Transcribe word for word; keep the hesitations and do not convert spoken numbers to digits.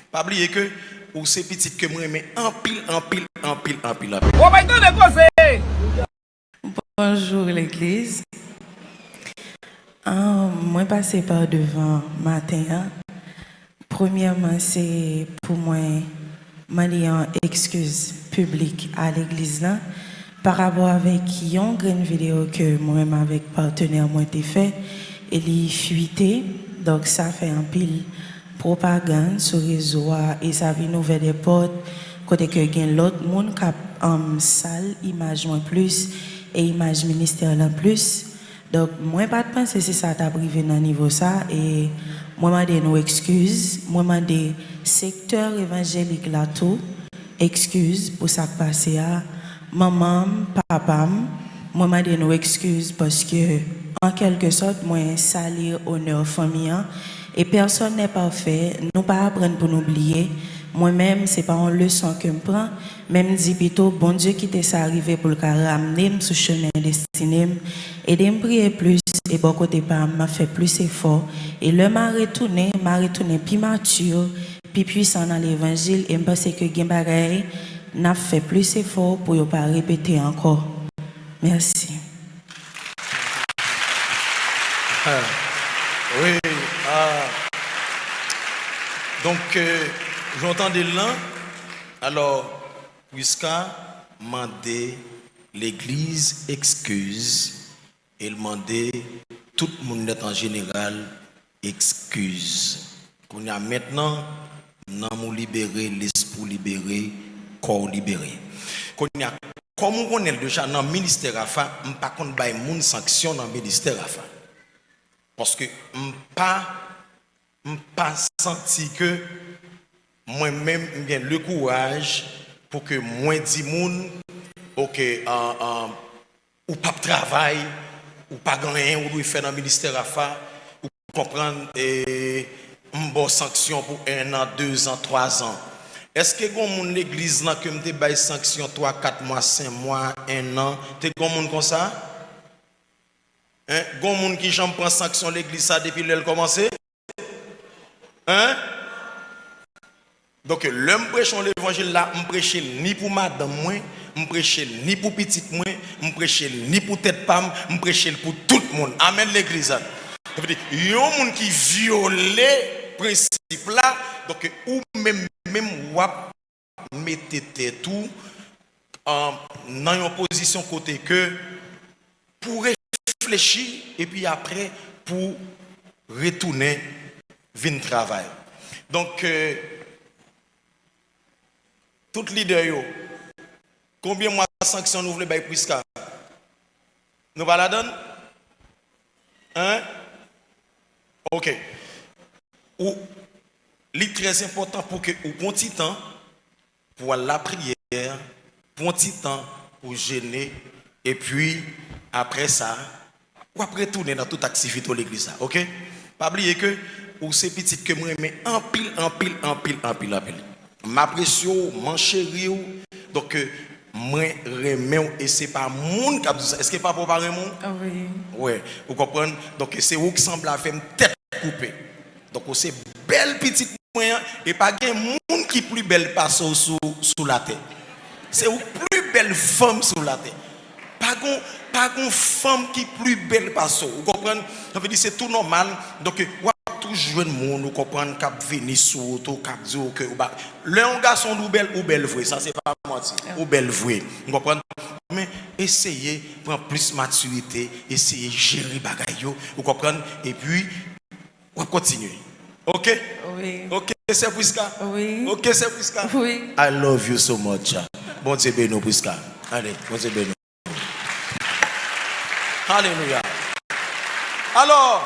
Pa bliye ke ou se pitit ke mwen renmen anpil, anpil, anpil, anpil, anpil. Ou bay tande koze! Bonjou legliz. Ah, mwen pase pa devan maten an. Premyèman, se pou mwen mande yon ekskiz piblik a legliz la pa rapò avèk yon grenn videyo ke mwen menm avèk patnè mwen te fè e li fwite. Donk, sa fè anpil pwopagann sou rezo a e sa vin ouvè de pòt kote ke gen lòt moun k ap, um, sal imaj mwen plis e imaj ministè lan plis. Donk, mwen pa t panse se sa t ap rive nan nivo sa, e mwen mande nou ekskiz. Mwen mande sektè evanjelik la tou ekskiz pou sa k pase a. Manman m, papa m, mwen mande nou ekskiz paske, an kèlke sòt, mwen sali onè fanmi an. E pèsòn nè pafè, nou pa aprann pou nou bliye. Mwen menm, se pa yon leson ke m pran, men m di pito, Bondye kite sa rive pou l ka ramne m sou chemen destine m. Ede m priye plis, e bò kote pa m, m ap fè plis efò. E lè m a retounen, m a retounen pi mati, pi pwisan nan levanjil, e m panse ke gen bagay n ap fè plis efò pou yo pa repete ankò. Mèsi. Wi, ah, donk, euh, jan w tande l lan, alò, Prisca mande legliz ekskiz e l mande tout moun nèt an jeneral ekskiz. Kounye a mentnan, nanm ou libere, lespri w libere, kò w libere. Kounye a, kòm ou konnen l deja nan ministè Rafa, m pa konn bay moun sanksyon nan ministè Rafa. Paske m pa, m pa santi ke mwen menm m gen le kouraj pou ke mwen di moun, oke, an, an, ou p ap travay, ou pa gen anyen ou dwe fè nan ministè Rafa, ou konprann, e m ba w sanksyon pou en an, de zan, twa zan. Èske gen yon moun legliz lan ke m te bay sanksyon twa, kat mwa, senk mwa, en an? Te gen yon moun konsa? Hein? Gen yon moun ki janm pran sanksyon legliz sa depi lè l kòmanse? Hein? Donk, lè m preche yon levanjil la, m preche l ni pou madanm mwen, m preche l ni pou pitit mwen, m preche l ni pou tèt pa m, m preche l pou tout moun. Amèn, legliz. Sa vle di, yon moun ki vyole prensip la, donk, ou menm, menm w ap mete tèt ou, um, nan yon pozisyon kote ke pou reflechi, epi apre pou retounen vin travay. Donk, euh, tout lidè yo, konbyen mwa sanksyon nou vle bay Prisca? Nou pa ladann? Hein? Oke. Ou, li trè enpòtan pou ke ou pran ti tan pou w al lapriyè, pran ti tan pou jene, epi apre sa, w ap retounen nan tout aktivite w legliz la, oke? Pa bliye ke ou se pitit ke m renmen anpil, anpil, anpil, anpil, anpil. M apresye w, m cheri w. Donk, mwen renmen w e se pa moun k ap di w sa. Èske papa w pa renmen w? Wi. Ou konprann? Donk, se ou k sanble avè m tèt koupe. Donk, ou se bèl pitit mwen an, e pa gen moun ki pli bèl pase w sou, sou latè. Se ou k pli bèl fanm sou latè. Pa gon, pa gon fanm ki pli bèl pase w. Ou konprann? Sa vle di se tou nòmal. Donk, w ap toujou jwenn moun, ou konprann, k ap vini sou wout ou, k ap di w ke ou ba. Lè yon gason di w bèl, ou bèl vre. Sa se pa manti. Ou bèl vre. Ou konprann? Men eseye pran plis matirite, eseye jere bagay yo. Ou konprann? Epi, w ap kontinye. Oke? Wi. Oke, sè Prisca? Wi. Oke, sè Prisca? Wi. I love you so much. Bondye beni w, Prisca. Ale, Bondye beni w. Alelouya. Alò,